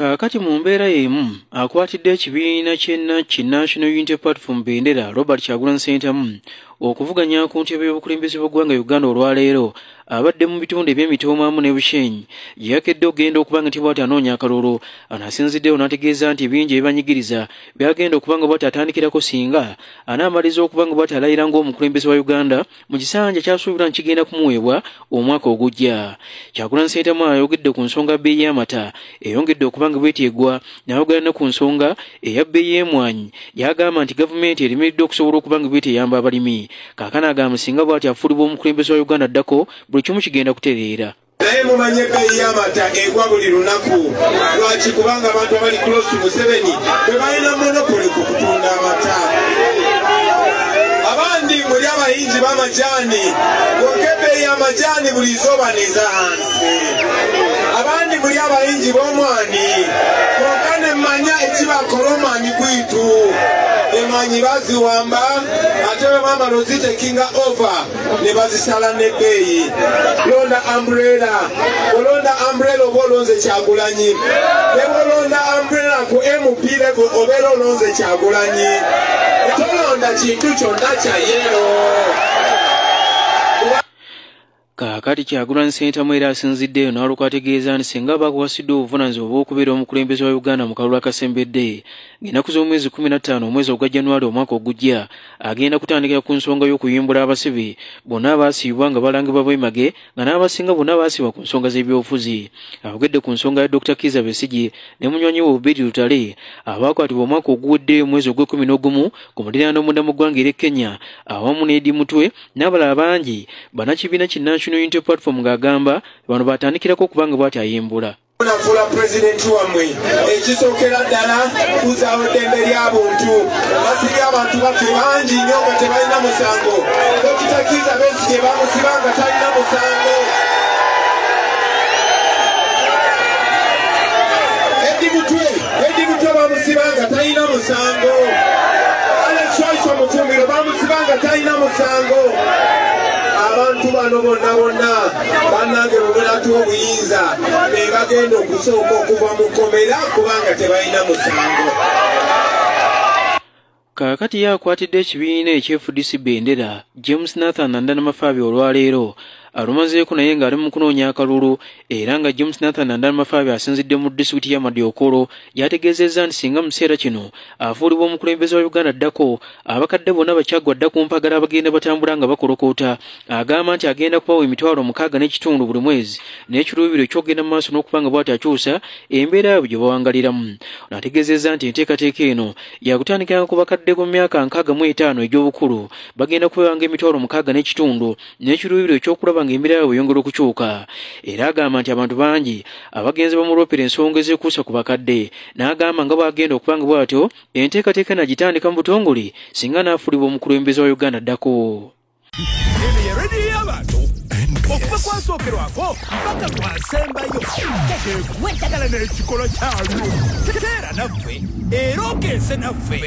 Kaakati mu mbeera y'emu akwatidde ekibiina ki National Unity Platform bendera Robert Kyagulanyi Ssentamu okuvuganya ku ntebe y'obukulembeze bw'eggwanga Uganda olwaleero abadde mu bitundu eby'emitoomwamu ne Bushenyi gye yakedde okugenda okuba nga nti bw'ati anoonya akalulu. Ano asinziddeyo n'ategeeza nti bingi ebibanyigiriza byagenda okuba nga bw'ati atandikirako singa anaamaliza okuba nga bw'ati alayira ng'omukulembeze wa Uganda mu kisanja kyasuubirwa nti kigenda kumuweebwa omwaka ogujja. Kyagulanyi Ssentamu ayogedde ku nsonga bbeeyi y'amata eyongedde okuba nga bweteegwa n'ayogera ne ku nsonga eya bbeeyi y'emmwanyi yagamba nti gavumenti erimiridde okusobola okuba nga bweteyamba abalimi. Kaakano agamba singa bw'ati afuulibwa omukulembeze wa Uganda addako buli kimu kigenda kutereera. Naye mumanye ebbeeyi y'amata egwa buli lunaku. Lwaki? Kubanga abantu abali close to Museveni be balina monopoly ku kutunda amata. Abandi muli abayingi b'amajaani, kyokka ebbeeyi y'amajaani buli izooba neeza hansi. Abandi muli abayingi b'omwani, kyokka ne mmanya ekibakola omwani gwitu. Emwanyi baziwamba ate bwe bamala ozitekinga over ne bazisala n'ebbeeyi. Londa umbrella, olonda umbrella oba olonze Kyagulanyi. Ne bw'olonda umbrella ku MP level obeera olonze Kyagulanyi. Tolonda kintu kyonna kya yellow. Kaakati Kyagulanyi Ssentamu era asinziddeyo n'alyoka ategeeza nti singa bakuwasiddwa obuvunaanyizibwa obw'okubeera omukulembeze wa Uganda mu kalulu akasembedde ng'ennaku z'omwezi 15 omwezi ogwa January omwaka ogujja agenda kutandikira ku nsonga y'okuyimbula abasibe bonna abaasibwa nga balangibwa bwemage nga n'abasinga bonna baasibwa ku nsonga z'ebyobufuzi. Ayogedde ku nsonga ya Dr. Kizza Besigye ne munywanyi we Obeid Lutale abaakwatibwa omwaka oguwedde omwezi ogw'e11 ku muliraano munda mu ggwanga erye Kenya awamu ne Eddie Mutwe n'abalala bangi bannakibiina ki National Unity Platform ng'agamba bano batandikirako okubanga bw'ati ayimbula. Nafuula pulezidenti wammwe ekisookera ddala kuzaawo ddembe ly'abuntu. Basibye abantu baffe bangi nnyo nga tebalina musango. Dr. Kizza Besigye bamusiba nga talina musango. Eddie Mutwe bamusiba nga talina musango. Alex Waiswa Mufumbiro bamusiba nga talina musango. Abantu bano bonna bonna bannange bwe munatuwa obuyinza be bagenda okusooka okuva mu kkomera kubanga tebalina musango. Kaakati ye akwatidde ekibiina eky'FDC bendera James Nathan Nandana Mafabi olwaleero alumazeeko naye ng'ali mu kunoonya akalulu era nga James Nathan Nandana Mafabi asinzidde mu disitulikiti ya Madi-Okollo yategeezezza nti singa mu kiseera kino afuulibwa omukulembeze wa Uganda addako abakadde bonna bakyaggwa dda ku mpagala abagenda batambula nga bakolokoota. Agamba nti agenda kubawa 6,500 buli mwezi n'ekiruubiriro eky'okugenda mu maaso n'okuba nga bw'ati akyusa embeera yaabwe gye bawangaliramu. Ono ategeezezza nti enteekateeka eno yakutandikira ku bakadde ku myaka 65 egy'obukulu bagenda kubawanga 6,500 n'ekiruubiriro eky'okulaba ng'embeera yaabwe eyongera okukyuka. Era agamba nti abantu bangi abagenzi bamuloopera ensonga ezeekuusa ku bakadde n'agamba nga bw'agenda okuba nga bw'atyo enteekateeka nagitandika mu butongole singa n'afuulibwa omukulembeze wa Uganda addako. Okuva kwasookerwako mpaka kwasembayo tegeekuwa eddagala n'ekikolo kyayo. Teera naffe era okeese naffe.